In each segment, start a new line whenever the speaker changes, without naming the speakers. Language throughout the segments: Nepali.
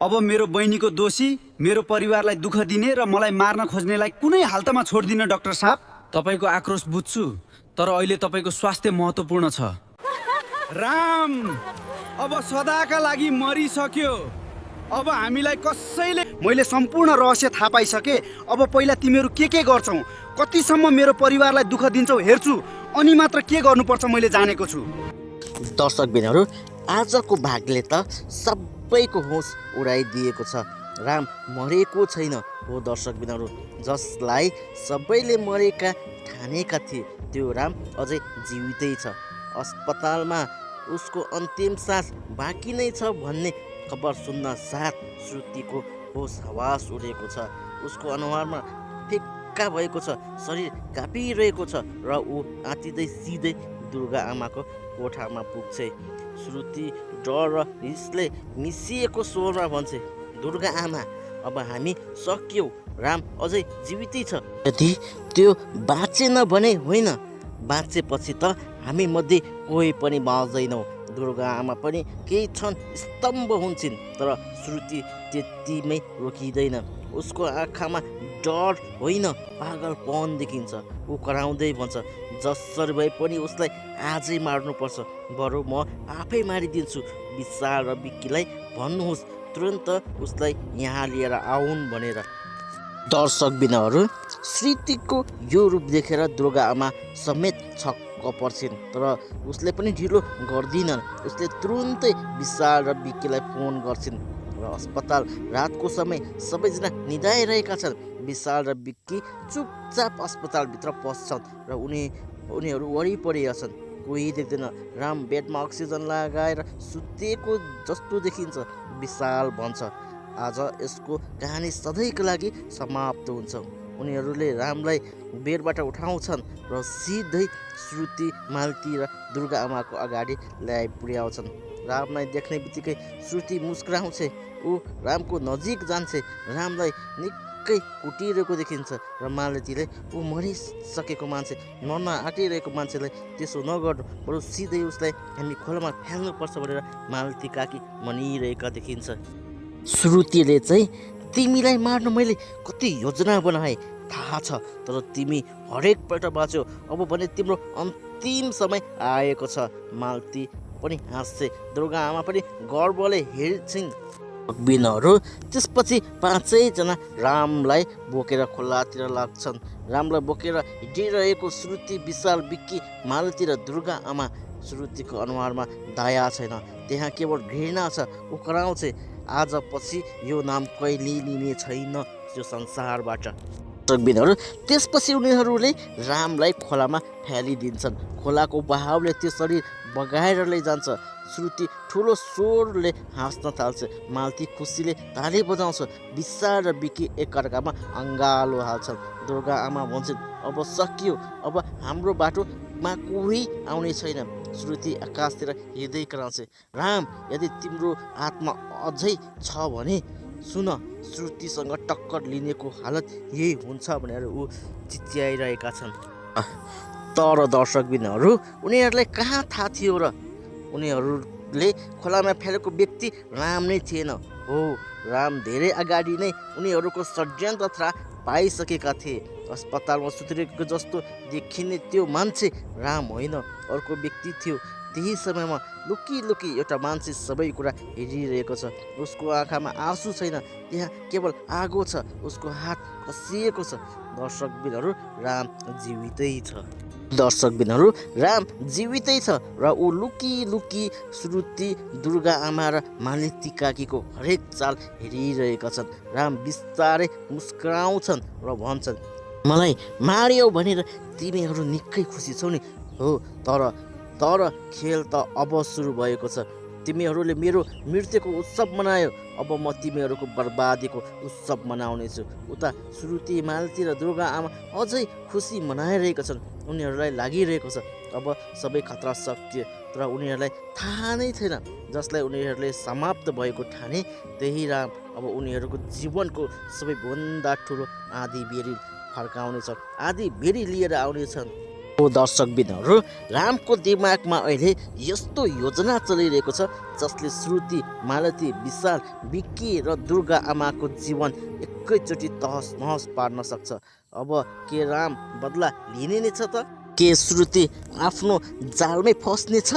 अब मेरो बहिनीको दोषी मेरो परिवारलाई दुःख दिने र मलाई मार्न खोज्नेलाई कुनै हालतमा छोड्दिन डाक्टर साहब। तपाईको आक्रोश बुझ्छु, तर अहिले तपाईको स्वास्थ्य महत्त्वपूर्ण छ। राम अब सदाका लागि मरिसक्यो। अब हामीलाई कसैले
मैले सम्पूर्ण रहस्य थाहा पाइसके। अब पहिला तिमीहरू के गर्छौ, कतिसम्म मेरो परिवारलाई दुःख दिन्छौ हेर्छु, अनि मात्र के गर्नुपर्छ मैले जानेको छु।
दर्शकबिनहरू, आजको भागले त सबैको होस उडाइदिएको छ। राम मरेको छैन हो दर्शकबिनहरू, जसलाई सबैले मरेका ठानेका थिए त्यो राम अझै जीवितै छ। अस्पतालमा उसको अन्तिम सास बाँकी नै छ भन्ने खबर सुन्न साथ श्रुतिको होस हवास उडेको छ। उसको अनुहारमा फिक्का भएको छ, शरीर काँपिरहेको छ र ऊ आँतिँदै सिधै दुर्गा आमाको कोठामा पुग्छ। श्रुति डर र रिसले मिसिएको स्वरमा भन्छ, दुर्गा आमा अब हामी सक्यौँ, राम अझै जीवितै छ। यदि त्यो बाँचेन भने होइन, बाँचेपछि त हामी मध्ये कोही पनि बाँच्दैनौँ। दुर्गा आमा पनि केही क्षण स्तम्भ हुन्छन्, तर श्रुति त्यतिमै रोकिँदैन। उसको आँखामा डर होइन पागलपन देखिन्छ। ऊ कराउँदै भन्छ, जसरी भए पनि उसलाई आजै मार्नुपर्छ, बरु म आफै मारिदिन्छु। विशाल र विक्कीलाई भन्नुहोस् तुरन्त उसलाई यहाँ लिएर आउन् भनेर। दर्शकबिनहरू, श्रुतिको यो रूप देखेर दुर्गा आमा समेत छक्क पर्छिन्, तर उसले पनि ढिलो गर्दिनन्। उसले तुरुन्तै विशाल र विक्कीलाई फोन गर्छिन् र अस्पताल रातको समय सबैजना निदाइरहेका छन्। विशाल र विक्की चुपचाप अस्पतालभित्र पस्छन् र उनीहरू वरिपरि छन्। कोही देख्दैन। राम बेडमा अक्सिजन लगाएर सुतेको जस्तो देखिन्छ। विशाल भन्छ, आज यसको कहानी सधैँको लागि समाप्त हुन्छ। उनीहरूले रामलाई बेडबाट उठाउँछन् र सिधै श्रुति, मालती र दुर्गा आमाको अगाडि ल्याइ पुर्याउँछन्। रामलाई देख्ने बित्तिकै श्रुति मुस्कुराउँछ। ऊ रामको नजिक जान्छ, रामलाई निकै कुटिरहेको देखिन्छ र मालतीले ऊ मरिसकेको मान्छे, मर्न आँटिरहेको मान्छेलाई त्यसो नगर्नु, बरु सिधै उसलाई हामी खोलामा फ्याल्नुपर्छ भनेर मालती काकी भनिरहेका देखिन्छ। श्रुतिले चाहिँ, तिमीलाई मार्न मैले कति योजना बनाएँ थाहा छ, तर तिमी हरेकपल्ट बाँच्यो। अब भने तिम्रो अन्तिम समय आएको छ। मालती पनि हाँस्छे, दुर्गा आमा पनि गर्वले हेर्छिन्। बिनहरू त्यसपछि पाँचैजना रामलाई बोकेर खोलातिर लाग्छन्। रामलाई बोकेर हिँडिरहेको श्रुति, विशाल, विक्की, मालती र दुर्गा आमा। श्रुतिको अनुहारमा दया छैन, त्यहाँ केवल घृणा छ। ऊ कराउँछ, आज पछि यो नाम कहिले लिने छैन यो संसारबाट। बिनहरू त्यसपछि उनीहरूले रामलाई खोलामा फ्यालिदिन्छन्। खोलाको बहावले त्यो शरीर बगाएर लैजान्छ। श्रुति ठुलो स्वरले हाँस्न थाल्छ। मालती खुसीले ताली बजाउँछ। विशाल र विक्की एकअर्कामा अँगालो हाल्छन्। दुर्गा आमा भन्छन्, अब सकियो, अब हाम्रो बाटोमा कोही आउने छैन। श्रुति आकाशतिर हेर्दै कराउँछ, राम यदि तिम्रो आत्मा अझै छ भने सुन, श्रुतिसँग टक्कर लिनेको हालत यही हुन्छ भनेर ऊ चिच्याइरहेका छन्। तर दर्शकबिनहरू, उनीहरूलाई कहाँ थाहा थियो र उनीहरूले खोलामा फ्यालेको व्यक्ति राम नै थिएन हो। राम धेरै अगाडि नै उनीहरूको षड्यन्त्र थाहा पाइसकेका थिए। अस्पतालमा सुत्रेको जस्तो देखिने त्यो मान्छे राम होइन, अर्को व्यक्ति थियो। त्यही समयमा लुकी एउटा मान्छे सबै कुरा हेरिरहेको छ। उसको आँखामा आँसु छैन, त्यहाँ केवल आगो छ। उसको हात कसिएको छ। दर्शकबिनहरू, राम जीवितै छ। दर्शकबिनहरू, राम जीवितै छ र ऊ लुकी श्रुति, दुर्गा आमा र मालती काकीको हरेक चाल हेरिरहेका छन्। राम बिस्तारै मुस्कुराउँछन् र भन्छन्, मलाई मार्यौ भनेर तिमीहरू निकै खुसी छौ नि हो, तर खेल त अब सुरु भएको छ। तिमीहरूले मेरो मृत्युको उत्सव मनायो, अब म तिमीहरूको बर्बादीको उत्सव मनाउनेछु। उता श्रुति, मालती र दुर्गा आमा अझै खुसी मनाइरहेका छन्। उनीहरूलाई लागिरहेको छ अब सबै खतरा सकियो, तर उनीहरूलाई थाहा नै थिएन। जसलाई उनीहरूले समाप्त भएको ठाने त्यही राम अब उनीहरूको जीवनको सबैभन्दा ठुलो आँधी बेरी फर्काउनेछ, आँधी बेरी लिएर आउनेछन्। दर्शकबिनहरू रामको दिमागमा अहिले यस्तो योजना चलिरहेको छ जसले श्रुति, मालती, विशाल, विक्की र दुर्गा आमाको जीवन एकैचोटि तहस नहस पार्न सक्छ। अब के राम बदला लिने नै छ त? के श्रुति आफ्नो जालमै फस्ने छ?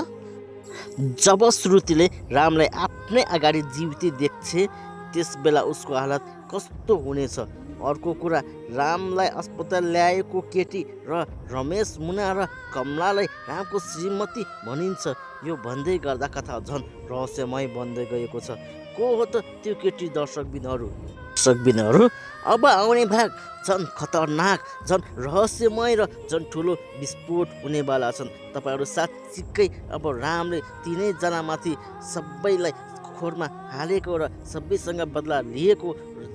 जब श्रुतिले रामलाई आफ्नै अगाडि जीवितै देख्छे त्यस बेला उसको हालत कस्तो हुनेछ? अर्को कुरा, रामलाई अस्पताल ल्याएको केटी र रमेश, मुना र कमलालाई रामको श्रीमती भनिन्छ। यो भन्दै गर्दा कथा झन् रहस्यमय बन्दै गएको छ। को हो त त्यो केटी? दर्शकबिनहरू अब आउने भाग झन् खतरनाक, झन् रहस्यमय र झन् ठुलो विस्फोट हुनेवाला छन्। तपाईँहरू साँच्चीकै अब रामले तिनैजनामाथि सबैलाई खोरमा हालेको र सबैसँग बदला लिएको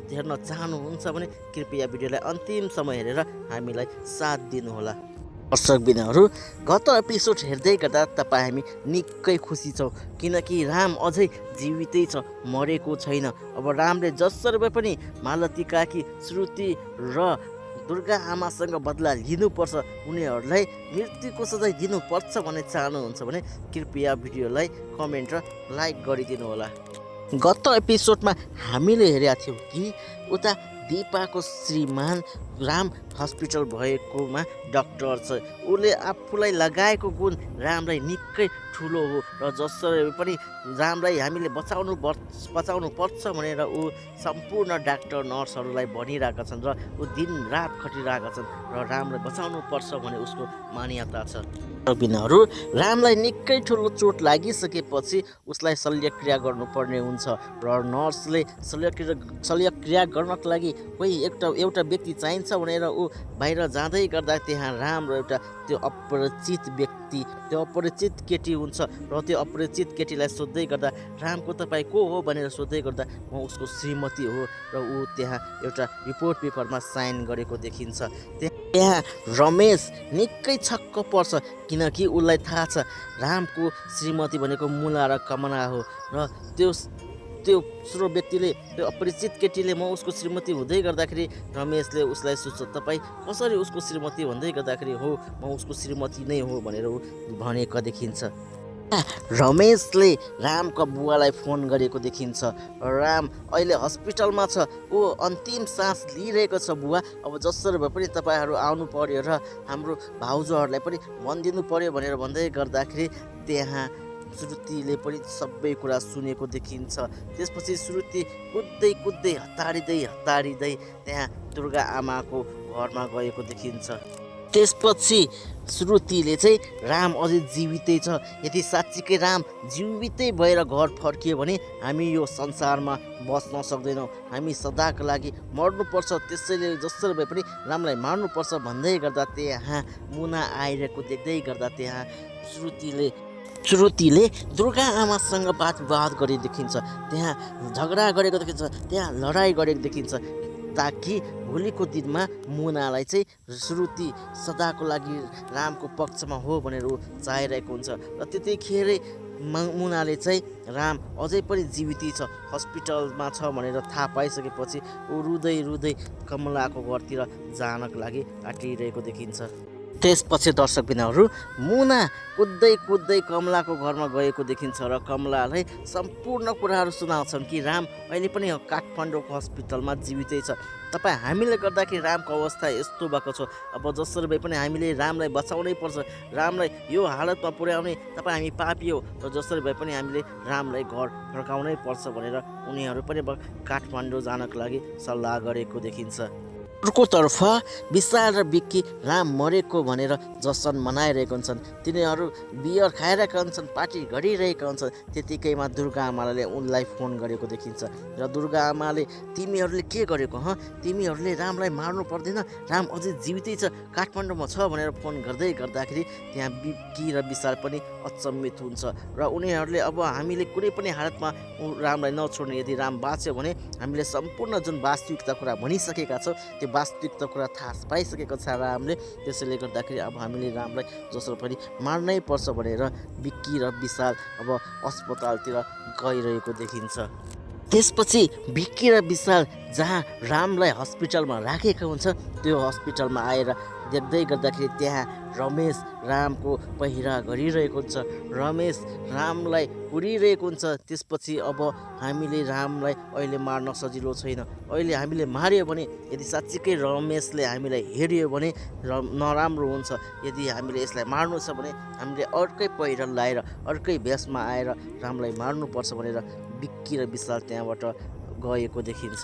हेर्न चाहनुहुन्छ भने कृपया भिडियोलाई अन्तिमसम्म हेरेर हामीलाई साथ दिनुहोला। दर्शकबिनहरू गत एपिसोड हेर्दै गर्दा हामी निकै खुसी छौँ किनकि राम अझै जीवितै छ, मरेको छैन। अब रामले जसरी भए पनि मालती काकी, श्रुति र दुर्गा आमासँग बदला लिनुपर्छ, उनीहरूलाई मृत्युको सजाय दिनुपर्छ भन्ने चाहनुहुन्छ भने कृपया भिडियोलाई कमेन्ट र लाइक गरिदिनु होला। गत एपिसोडमा हामीले हेरेका थियौँ कि उता दिपाको श्रीमान राम हस्पिटल भएकोमा डाक्टर छ। उसले आफूलाई लगाएको गुण रामलाई निकै ठुलो हो र जसरी पनि रामलाई हामीले बचाउनु पर्छ भनेर ऊ सम्पूर्ण डाक्टर नर्सहरूलाई भनिरहेका छन् र ऊ दिन रात खटिरहेका छन् र रामलाई बचाउनु पर्छ भन्ने उसको मान्यता छ। बिनाहरू रामलाई निकै ठुलो चोट लागिसकेपछि उसलाई शल्यक्रिया गर्नुपर्ने हुन्छ र नर्सले शल्यक्रिया गर्नको लागि कोही एउटा व्यक्ति चाहिन्छ भनेर ऊ बाहिर जाँदै गर्दा त्यहाँ राम र एउटा त्यो अपरिचित व्यक्ति, त्यो अपरिचित केटी हुन्छ र त्यो अपरिचित केटीलाई सोध्दै गर्दा रामको तपाईँ को हो भनेर सोध्दै गर्दा म उसको श्रीमती हो र ऊ त्यहाँ एउटा रिपोर्ट पेपरमा साइन गरेको देखिन्छ। त्यहाँ रमेश निकै छक्क पर्छ किनकि उसलाई थाहा छ रामको श्रीमती भनेको मुना र कमला हो र त्यो दोस्रो व्यक्तिले, त्यो अपरिचित केटीले म उसको श्रीमती हुँदै गर्दाखेरि रमेशले उसलाई सोध्छ तपाईँ कसरी उसको श्रीमती भन्दै गर्दाखेरि हो म उसको श्रीमती नै हो भनेर भनेको देखिन्छ। रमेशले रामका बुवालाई फोन गरेको देखिन्छ। राम अहिले हस्पिटलमा छ, ऊ अन्तिम सास लिइरहेको छ। बुवा अब जसरी भए पनि तपाईँहरू आउनु पर्यो र हाम्रो भाउजूहरूलाई पनि भनिदिनु पर्यो भनेर भन्दै गर्दाखेरि त्यहाँ श्रुतिले पनि सबै कुरा सुनेको देखिन्छ। त्यसपछि श्रुति कुद्दै हतारिँदै त्यहाँ दुर्गा आमाको घरमा गएको देखिन्छ। त्यसपछि श्रुतिले चाहिँ राम अझै जीवितै छ, यदि साँच्चीकै राम जीवितै भएर घर फर्कियो भने हामी यो संसारमा बस्न सक्दैनौँ, हामी सदाको लागि मर्नुपर्छ, त्यसैले जसरी भए पनि रामलाई मार्नुपर्छ भन्दै गर्दा त्यहाँ मुना आइरहेको देख्दै गर्दा त्यहाँ श्रुतिले दुर्गा आमासँग बात विवाद गरेको देखिन्छ, त्यहाँ झगडा गरेको देखिन्छ, त्यहाँ लडाइँ गरेको देखिन्छ ताकि भोलिको दिनमा मुनालाई चाहिँ श्रुति सदाको लागि रामको पक्षमा हो भनेर ऊ चाहिरहेको हुन्छ। र त्यतिखेर मुनाले चाहिँ राम अझै पनि जीवितै छ, हस्पिटलमा छ भनेर थाहा पाइसकेपछि ऊ रुँदै कमलाको घरतिर जानको लागि आँटिरहेको देखिन्छ। त्यसपछि दर्शकबिनहरू मुना कुद्दै कमलाको घरमा गएको देखिन्छ र कमलालाई सम्पूर्ण कुराहरू सुनाउँछन् कि राम अहिले पनि काठमाडौँको हस्पिटलमा जीवितै छ। तपाईँ हामीले गर्दाखेरि रामको अवस्था यस्तो भएको छ, अब जसरी भए पनि हामीले रामलाई बचाउनै पर्छ, रामलाई यो हालतमा पुर्याउने तपाईँ हामी पापी हो र जसरी भए पनि हामीले रामलाई घर फर्काउनै पर्छ भनेर उनीहरू पनि काठमाडौँ जानको लागि सल्लाह गरेको देखिन्छ। अर्कोतर्फ विशाल र विक्की राम मरेको भनेर जसन मनाइरहेका हुन्छन्, तिनीहरू बियर खाइरहेका हुन्छन्, पार्टी गरिरहेका हुन्छन्। त्यतिकैमा दुर्गा आमाले उनलाई फोन गरेको देखिन्छ र दुर्गा आमाले तिमीहरूले के गरेको तिमीहरूले रामलाई मार्नु पर्दैन, राम अझै जीवितै छ, काठमाडौँमा छ भनेर फोन गर्दै गर्दाखेरि त्यहाँ विक्की र विशाल पनि अचम्मित हुन्छ र उनीहरूले अब हामीले कुनै पनि हालतमा रामलाई नछोड्ने, यदि राम बाँच्यो भने हामीले सम्पूर्ण जुन वास्तविकता कुरा भनिसकेका छौँ त्यो वास्तविकता कुरा थाहा पाइसकेको छ रामले, त्यसैले गर्दाखेरि अब हामीले रामलाई जसरी पनि मार्नै पर्छ भनेर विक्की र विशाल अब अस्पतालतिर गइरहेको देखिन्छ। त्यसपछि विक्की र विशाल जहाँ रामलाई हस्पिटलमा राखेको हुन्छ त्यो हस्पिटलमा आएर देख्दै गर्दाखेरि त्यहाँ रमेश रामको पहिरा गरिरहेको हुन्छ, रमेश रामलाई कुरिरहेको हुन्छ। त्यसपछि अब हामीले रामलाई अहिले मार्न सजिलो छैन। अहिले हामीले मार्यो भने यदि साँच्चीकै रमेशले हामीलाई हेऱ्यो भने नराम्रो हुन्छ। यदि हामीले यसलाई मार्नु छ भने हामीले अर्कै पहिरा लाएर अर्कै भेषमा आएर रामलाई मार्नुपर्छ भनेर बिक्की र विशाल त्यहाँबाट गएको देखिन्छ।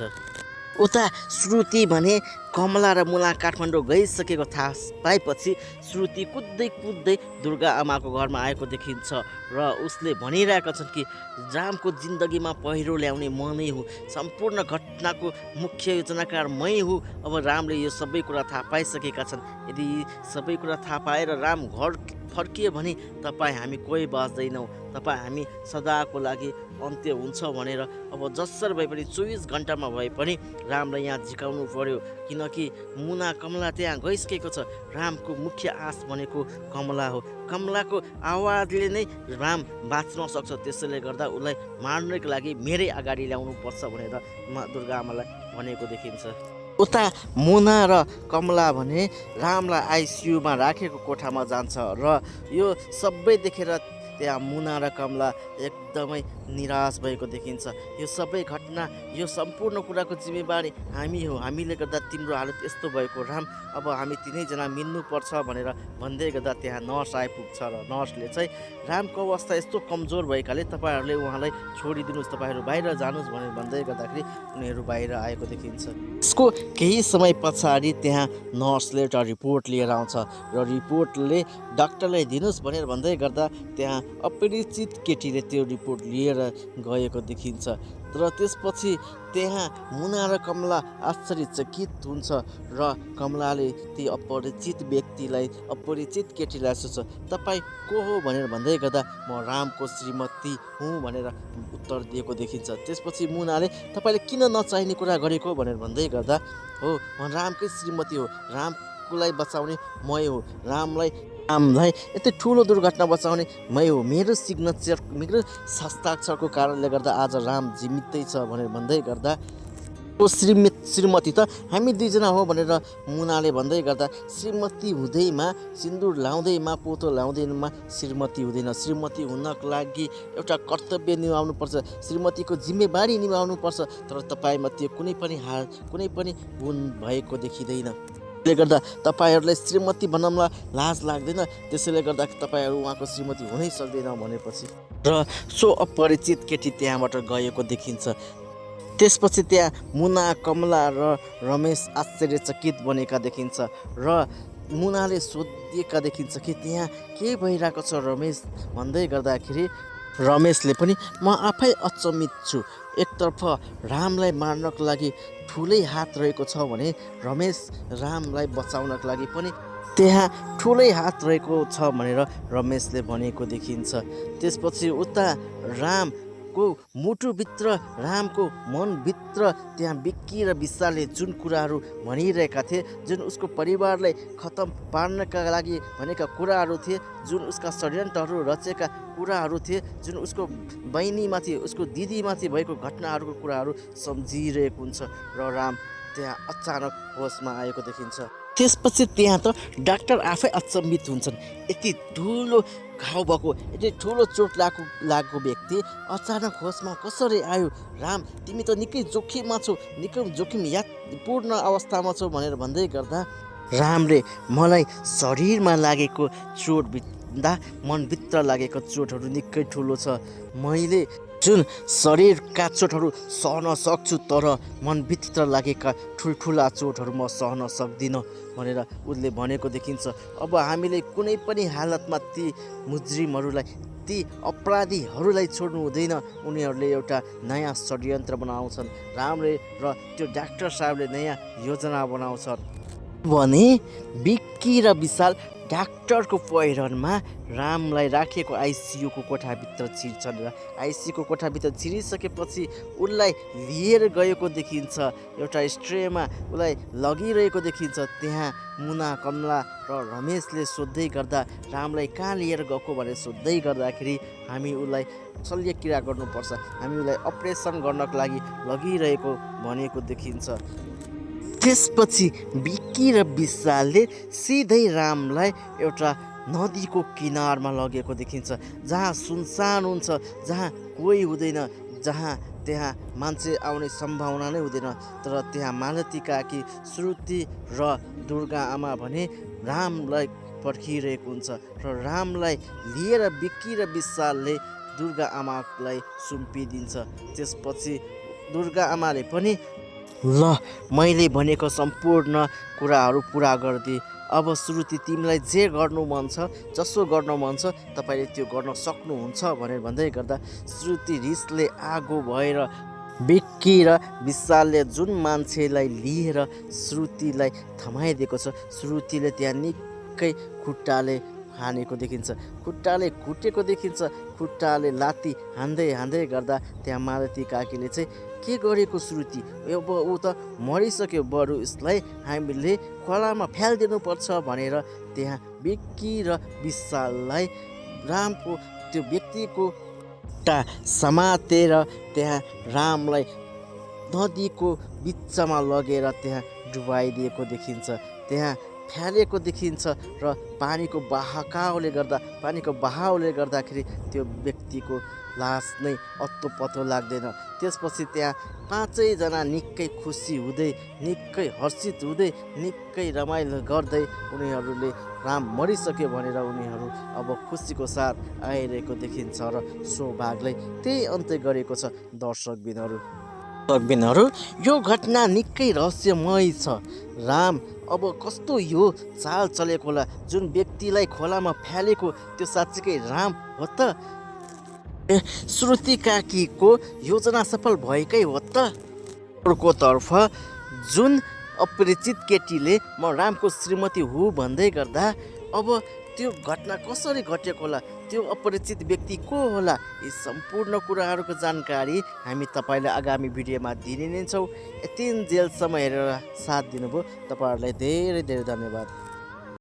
उता श्रुति भने कमला र मुना काठमाडौँ गइसकेको थाहा पाएपछि श्रुति कुद्दै कुद्दै दुर्गा आमाको घरमा आएको देखिन्छ र उसले भनिरहेका छन् कि रामको जिन्दगीमा पहिरो ल्याउने म नै हुँ, सम्पूर्ण घटनाको मुख्य योजनाकार मै हुँ। अब रामले यो सबै कुरा थाहा पाइसकेका छन्। यदि सबै कुरा थाहा पाएर राम घर फर्कियो भने तपाईँ हामी कोही बाँच्दैनौँ, तपाईँ हामी सदाको लागि अन्त्य हुन्छ भनेर अब जसरी भए पनि 24 घन्टामा भए पनि रामलाई यहाँ झिकाउनु पर्यो। किनकि मुना कमला त्यहाँ गइसकेको छ। रामको मुख्य आस भनेको कमला हो। कमलाको आवाजले नै राम बाँच्न सक्छ। त्यसैले गर्दा उसलाई मार्नको लागि मेरै अगाडि ल्याउनु पर्छ भनेर दुर्गा आमालाई भनेको देखिन्छ। उता मुना र कमला भने रामलाई आइसियुमा राखेको कोठामा जान्छ र यो सबै देखेर त्यहाँ मुना र कमला एकदमै निराश भएको देखिन्छ। यो सबै घटना, यो सम्पूर्ण कुराको जिम्मेवारी हामी हो, हामीले गर्दा तिम्रो हालत यस्तो भएको राम, अब हामी तिनैजना मिल्नुपर्छ भनेर भन्दै गर्दा त्यहाँ नर्स आइपुग्छ र नर्सले चाहिँ रामको अवस्था यस्तो कमजोर भएकाले तपाईँहरूले उहाँलाई छोडिदिनुहोस्, तपाईँहरू बाहिर जानुहोस् भनेर भन्दै गर्दाखेरि उनीहरू बाहिर आएको देखिन्छ। यसको केही समय पछाडि त्यहाँ नर्सले एउटा रिपोर्ट लिएर आउँछ र रिपोर्टले डाक्टरलाई दिनुहोस् भनेर भन्दै गर्दा त्यहाँ अपरिचित केटीले त्यो रिपोर्ट लिएर गएको देखिन्छ र त्यसपछि त्यहाँ मुना र कमला आश्चर्यचकित हुन्छ र कमलाले ती अपरिचित व्यक्तिलाई, अपरिचित केटीलाई सोध्छ, तपाईँ को हो भनेर भन्दै गर्दा म रामको श्रीमती हुँ भनेर उत्तर दिएको देखिन्छ। त्यसपछि मुनाले तपाईँले किन नचाहिने कुरा गरेको भनेर भन्दै गर्दा हो म रामकै श्रीमती हो, रामकोलाई बचाउने मै हो, रामलाई यति ठुलो दुर्घटना बचाउने मै हो, मेरो सिग्नेचर, मेरो हस्ताक्षरको कारणले गर्दा आज राम जीवितै छ भनेर भन्दै गर्दा ओ श्रीमती त हामी दुईजना हो भनेर मुनाले भन्दै गर्दा श्रीमती हुँदैमा, सिन्दुर लाउँदैमा, पोतो लाउँदैमा श्रीमती हुँदैन। श्रीमती हुनको लागि एउटा कर्तव्य निभाउनुपर्छ, श्रीमतीको जिम्मेवारी निभाउनुपर्छ। तर तपाईँमा त्यो कुनै पनि गुण भएको देखिँदैन। त्यसले गर्दा तपाईँहरूलाई श्रीमती बनाउनलाई लाज लाग्दैन, त्यसैले गर्दा तपाईँहरू उहाँको श्रीमती हुनै सक्दैन भनेपछि र सो अपरिचित केटी त्यहाँबाट गएको देखिन्छ। त्यसपछि त्यहाँ मुना, कमला र रमेश आश्चर्यचकित बनेका देखिन्छ र मुनाले सोधिएका देखिन्छ कि त्यहाँ के भइरहेको छ रमेश भन्दै गर्दाखेरि रमेशले पनि म आफै अचम्मित छु। एकतर्फ रामलाई मार्नको लागि ठुलै हात रहेको छ भने रमेश रामलाई बचाउनको लागि पनि त्यहाँ ठुलै हात रहेको छ भनेर रमेशले भनेको देखिन्छ। त्यसपछि उता रामको मुटुभित्र, रामको मनभित्र त्यहाँ बिक्की र विशालले जुन कुराहरू भनिरहेका थिए, जुन उसको परिवारलाई खतम पार्नका लागि भनेका कुराहरू थिए, जुन उसका षड्यन्त्रहरू रचेका कुराहरू थिए, जुन उसको बहिनीमाथि, उसको दिदीमाथि भएको घटनाहरूको कुराहरू सम्झिरहेको हुन्छ र राम त्यहाँ अचानक होसमा आएको देखिन्छ। त्यसपछि त्यहाँ त डाक्टर आफै अचम्मित हुन्छन्। यति ठुलो घाउ भएको, यति ठुलो चोट लागेको व्यक्ति अचानक होसमा कसरी आयो? राम तिमी त निकै जोखिममा छौ, निकै जोखिम पूर्ण अवस्थामा छौ भनेर भन्दै गर्दा रामले मलाई शरीरमा लागेको चोट भन्दा मनभित्र लागेको चोटहरू निकै ठुलो छ। मैले जुन शरीरका चोटहरू सहन सक्छु तर मनभित्र लागेका ठुल्ठुला चोटहरू म सहन सक्दिनँ भनेर उसले भनेको देखिन्छ। अब हामीले कुनै पनि हालतमा ती मुजरिमहरूलाई, ती अपराधीहरूलाई छोड्नु हुँदैन। उनीहरूले एउटा नयाँ षड्यन्त्र बनाउँछन्, रामले र त्यो डाक्टर साहबले नयाँ योजना बनाउँछन् भने बिक्की र विशाल डाक्टरको पहिरनमा रामलाई राखेको आइसियुको कोठाभित्र छिर्छन् र आइसियुको कोठाभित्र छिरिसकेपछि उसलाई लिएर गएको देखिन्छ। एउटा स्ट्रेमा उसलाई लगिरहेको देखिन्छ। त्यहाँ मुना, कमला र रमेशले सोध्दै गर्दा रामलाई कहाँ लिएर गएको भनेर सोध्दै गर्दाखेरि हामी उसलाई शल्यक्रिया गर्नुपर्छ, हामी उसलाई अपरेसन गर्नको लागि लगिरहेको भनेको देखिन्छ। त्यसपछि बिक्की र विशालले सिधै रामलाई एउटा नदीको किनारमा लगेको देखिन्छ, जहाँ सुनसान हुन्छ, जहाँ कोही हुँदैन, जहाँ त्यहाँ मान्छे आउने सम्भावना नै हुँदैन। तर त्यहाँ मालती काकी, श्रुति र दुर्गा आमा भने रामलाई पर्खिरहेको हुन्छ र रामलाई लिएर बिक्की र विशालले दुर्गा आमालाई सुम्पिदिन्छ। त्यसपछि दुर्गा आमाले पनि ल मैले भनेको सम्पूर्ण कुराहरू पुरा गरिदिए, अब श्रुति तिमीलाई जे गर्नु मन छ, जसो गर्नु मन छ तपाईँले त्यो गर्न सक्नुहुन्छ भनेर भन्दै गर्दा श्रुति रिसले आगो भएर बिक्की र विशालले जुन मान्छेलाई लिएर श्रुतिलाई थमाइदिएको छ, श्रुतिले त्यहाँ निकै खुट्टाले हानेको देखिन्छ, खुट्टाले कुटेको देखिन्छ। खुट्टाले लात्ती हान्दै गर्दा त्यहाँ मालती काकीले चाहिँ के गरेको श्रुति, अब ऊ त मरिसक्यो, बरु यसलाई हामीले खोलामा फ्यालिदिनु पर्छ भनेर त्यहाँ बिक्की र विशाललाई रामको त्यो व्यक्तिको खुट्टा समातेर त्यहाँ रामलाई नदीको बिचमा लगेर त्यहाँ डुबाइदिएको देखिन्छ, त्यहाँ फ्यालेको देखिन्छ र पानीको बहावले गर्दाखेरि त्यो व्यक्तिको लास नै अत्तो पत्तो लाग्दैन। त्यसपछि त्यहाँ पाँचैजना निकै खुसी हुँदै, निकै हर्षित हुँदै, निकै रमाइलो गर्दै उनीहरूले राम मरिसक्यो भनेर उनीहरू अब खुसीको साथ आइरहेको देखिन्छ र सो भागलाई त्यही अन्त्य गरेको छ। दर्शकबिनहरू यो घटना निकै रहस्यमय छ। राम अब कस्तो यो चाल चलेको होला, जुन व्यक्तिलाई खोलामा फ्यालेको त्यो साँच्चीकै राम हो त? श्रुति काकीको योजना सफल भएकै हो त? अर्कोतर्फ जुन अपरिचित केटीले म रामको श्रीमती हुँ भन्दै गर्दा अब त्यो घटना कसरी घटेको होला, त्यो अपरिचित व्यक्ति को होला, यी सम्पूर्ण कुराहरूको जानकारी हामी तपाईँलाई आगामी भिडियोमा दिने नै छौँ। यतिन्जेलसम्म हेरेर साथ दिनुभयो, तपाईँहरूलाई धेरै धेरै धन्यवाद।